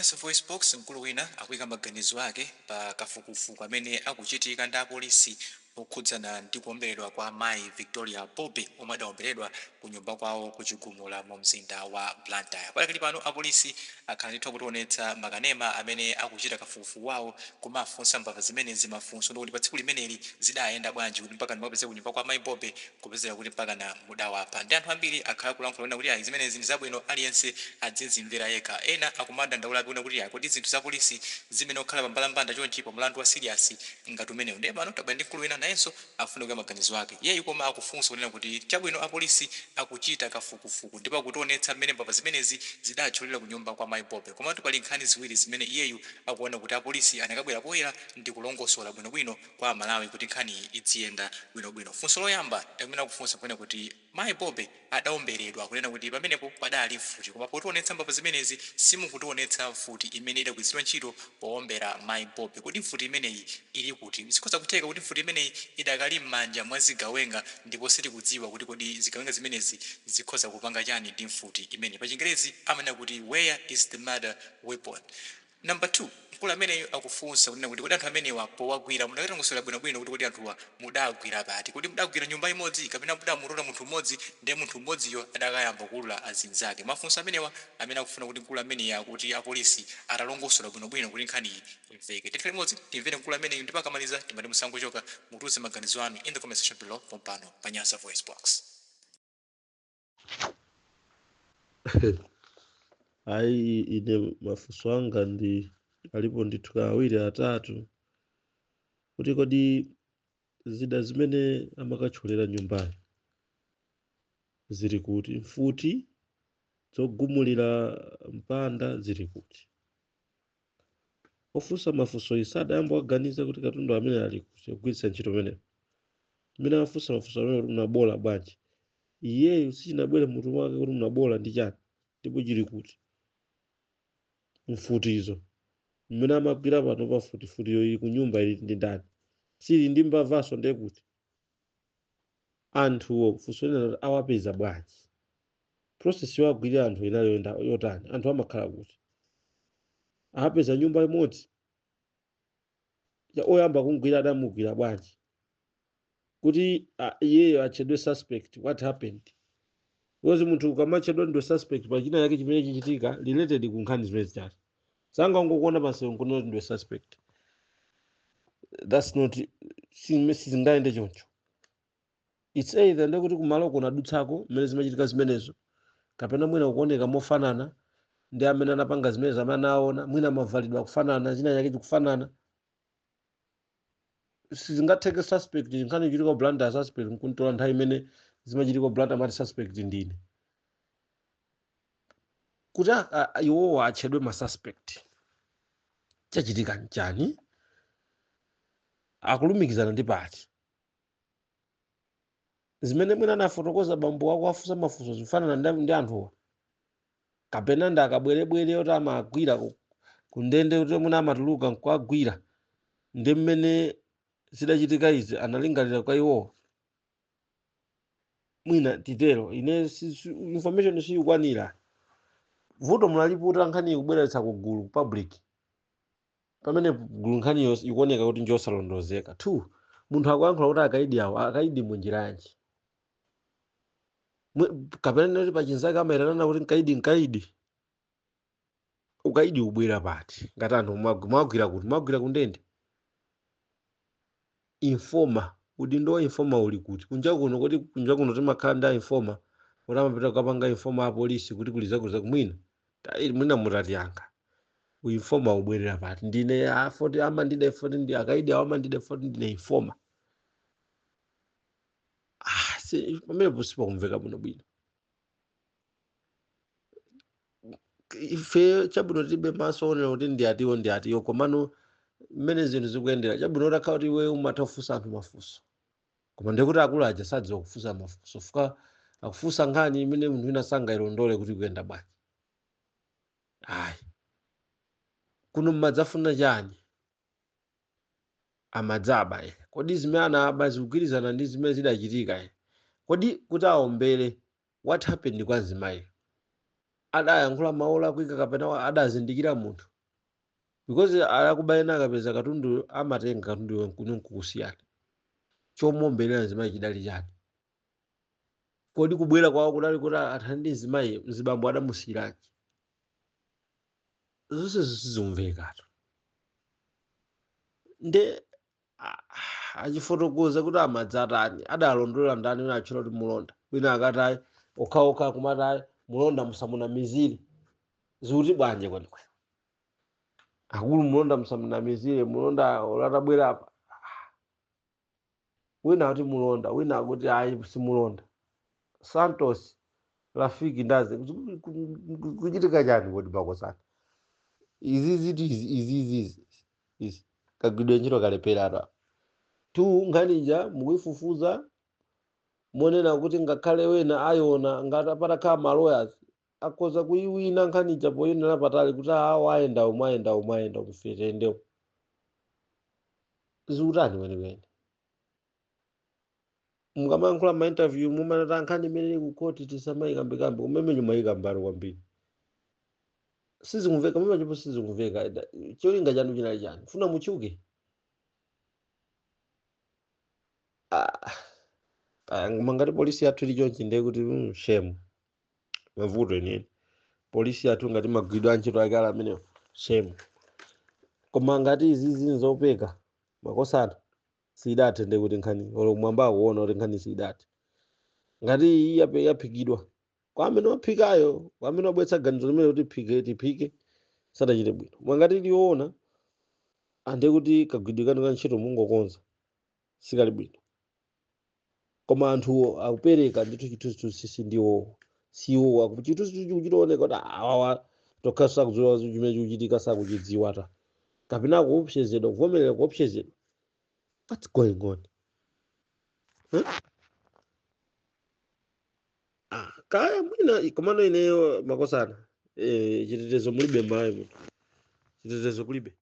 Nyasa Voice Box, mkulu wina akuyika maganizo ake pa kafukufuku amene akuchitika ndi apolisi okhudzana ndi kuomberedwa kwa mayi Victoria Bobe omwe adaomberedwa ku nyumba kwawo ku Chigumula mu mzinda wa Blantyre. Padakali pano apolisi akhala ndithu akutionetsa makanema amene akuchita kafukufuku wawo kumafunsa mbava zimenezi mafunso ndikuti pa tsiku limeneli zidayenda bwanji kuti mpaka mukapeze kunyumba kwa mayi Bobe kupezera kuti mpakana mudawapha. Ndi anthu ambiri akhala akulankhula kunena kuti ayi, zimenezi ndi zabwino, aliyense adzizimvera yekha. Ena akumadandaulabe kunena kuti ayi, kodi zinthu za polisi zimene kukhala pa mbalambanda chonchi pa mlandu wa serious ngati umenewu? Ndiye pano tabwera ndi mkulu wina, nayenso akufuna kuika maganizo ake. Iyeyu koma akufunsa kunena kuti chabwino, apolisi akuchita kafukufuku ndipo akutionetsa mmene mbava zimenezi zidathyolera kunyumba kwa mayi Bobe, komatu pali nkhani ziwiri zimene iyeyu akuona kuti apolisi anakabwera poyera ndikulongosola bwinobwino kwa Amalawi kuti nkhaniyi idziyenda bwinobwino. Funso loyamba limene akufunsa nkunena kuti Mayi Bobe adaomberedwa, kunena kuti pamenepo padali mfuti, koma potionetsa mbava zimenezi simukutionetsa mfuti imene idagwiritsidwa ntchito poombera Mayi Bobe. Kodi mfuti imeneyi ili kuti? Zikhoza kutheka kuti mfuti imeneyi idakali m'manja mwa zigawenga ndipo sitikudziwa kuti kodi zigawenga zimenezi zikhoza kupanga chani ndi mfuti imeneyi. Pachingerezi amanena kuti where is the murder weapon? Number 2, mkulu ameneyu akufunsa kunena kuti kodi anthu amenewa powagwira mudakatilongosolera bwinobwino kuti kodi anthuwa mudagwira pati? Kodi mudagwira nyumba imodzi kapena mudamutola munthu mmodzi ndiye munthu mmodziyo adakayamba kuulula azinzake? Mafunso amenewa amene akufuna kuti mkulu ameneyi akuti apolisi atalongosola bwinobwino kuti nkhaniyi imveke. Tikhale limodzi timvere mkulu ameneyu ndipo akamaliza timati musangochoka, mutiuze maganizo anu in the comment section below pompano pa Nyasa VoiceBox. Ayi, ine mafunso anga ndi alipo ndithu awiri atatu, kuti kodi zida zimene amakathyolera nyumbayo zili kuti? Mfuti zogumulira mpanda zili kuti? Ofunsa mafunso iyi sadayamba waganiza kuti katundu amene ali kuti kugwiritsa ntchito pamenepo? Mmene amafunsa mafunso amene kuti munabola bwanji, iyeyo sichinabwere mutu mwake kuti munabola ndi chani ndipo chili kuti mfutizo? Mmene amagwira pano pa mfuti, mfutiyo ili ku nyumba ili ndi ndani? Sili ndi mbavaso, ndiye kuti anthuwo, funso lina loti awapeza bwanji? Process yowagwirira anthu inali yotani? Anthu amakhala kuti? Apeza nyumba imodzi? Oyamba kumgwira adamugwira bwanji kuti iyeyo atchedwe suspect? What happened? Because munthu ukamatchedwa ndiwe suspect pa china chake chimene chichitika related ku nkhani zimene zichati, sangangokuona pansewu nkunena kuti ndiwe suspect. That's not, sizingayende choncho. It's either ndekuti kumalo kunadutsako mmene zimachitika zimenezo, kapena mwina kuoneka mofanana ndi amene anapanga zimenezo, amene anaona, mwina mavalidwe akufanana, china chake chikufanana. Sizingatheke suspect, nkhani ichitika ku Blantyre, suspect nkuntola nthawi imene zimachitika ku Blantyre, amati suspect ndine. Kuti iwowa atchedwe ma suspect, chachitika nchani? Akulumikizana ndi pati? Zimene mwina anafotokoza bambo wako afunsa mafunso zikufanana ndi anthuwa, kapena ndi akabwerebwere oti amagwira ku ndende, kuti mwina amatuluka nkuagwira, ndi mmene zidachitika izi analingalira kwa iwowa, mwina titero. Ine information siyikwanira. Vuto munaliputa nkhani ikubweretsa ku gulu, ku public. Pamene gulu nkhaniyo ikuoneka kuti njosalondozeka. 2, munthu akuyankhula kuti akaidi awo, akaidi munjira yanji? Kapena nati pachinzake amayitanana kuti mkaidi, mkaidi, ukaidi ubwera pati? Ngati anthu mwagwira kuti mwagwira kundende, informer, udindo wa informer uli kuti kunja kuno? Kuti kunja kuno timakhala ndi a informer kuti amapita kukapanga inform apolisi kuti kuli zakuti zakuti. Mwina mwina mutatiyankha, uinformer ubwerera pati? Ndine afoti amandida foti ndi akaidi awo amandida foti ndine informer. Ah, pamenepo sipakumveka bwinobwino. Ife chabwino tilibe maso onera kuti ndi atiwo ndi atiwo, komano mmene zinthu zikuyendera, chabwino utakhala kuti iwe umatha kufunsa anthu mafunso, koma ndiye kuti akulu aja sadziwa kufunsa mafunso, fuka akufunsa nkhani imene munthu wina sangayilondole kuti ikuyenda bwanji. Ayi, kuno mmadzafuna chani? Amadzaba eh. Kodi zimene anaba zikugwirizana ndi zimene zidachitika eh? Kodi kuti aombere, what happened kwa mzimayi? Adayankhula mawu olakwika kapena adazindikira munthu? Because akuba ena akapeza katundu amatenga katundu nkukusiyana. Chomuomberera mzimayi chidali chani? Kodi kubwera kwawo kudali kuti athane ndi mzimayi? Mzibambo adamusiyiranji? Zonse sizimvekatu. Nde achifotokoza kuti amadzatani, adalondola ndani? Wina atchula kuti mulonda, wina akatayi okhaokha kumatayi mulonda musamunamizire. Zikuti bwanje kwenikweni akulu? Mulonda musamunamizire, mulonda olatabwera apa. Wina akuti mulonda, wina akuti ayi, simulonda. Santos Rafiki ndaze kuchitika chani kodi makosana? Izi ziti izi izi izi kagwidwe ntchito kaleperatu tu. Nkhanija mukuifufuza monena kuti ngakhale wena ayiona ngati patakhala ma lawyers akhoza kuyiwina nkhanija poyendera patali kuti awo ayenda omwe ayenda omwe ayenda kumfetendewo. Zikutani kwenikweni? Mukamayankhula ma interview mumanata nkhani imene ili ku court tisamayikambekambe, kumene mayikambalo kwambiri. Sizikumveka mamachipo, sizikumveka. Cholinga chanu chinali chani? Funa mutchuke? Ah, ah, mangati polisi yathu ili chonchi, ndiye kuti shame, mavuto enieni. Polisi yathu ngati magwidwe a ntchito ake ali amenewo, shame. Koma ngati izizi nzopeka makosana, sidathe. Ndiye kuti nkhani olo kumwamba akuona kuti nkhani sidathe. Ngati iyi yaphikidwa kwa amene waphikayo, kwa amene wabweretsa ganizo limene kuti phike tiphike, sadachite bwino. Koma ngati iliyoona, ande kuti kagwidwe kanu ka ntchito mungokonza, sikali bwino. Koma anthuwo akupereka ndithu chithunzithunzi sindiwo siwo chithunzithunzi chikuchitooneka kuti awawa tokha sakudziwa chimene chikuchitika, sakuchidziwa ta, kapena kuopsezedwa, kuvomerera kuopsezedwa. What's going on, huh? Ah, kaya mwina komano ineyo makosana, chitetezo mulibe m'Malawi muno, chitetezo kulibe.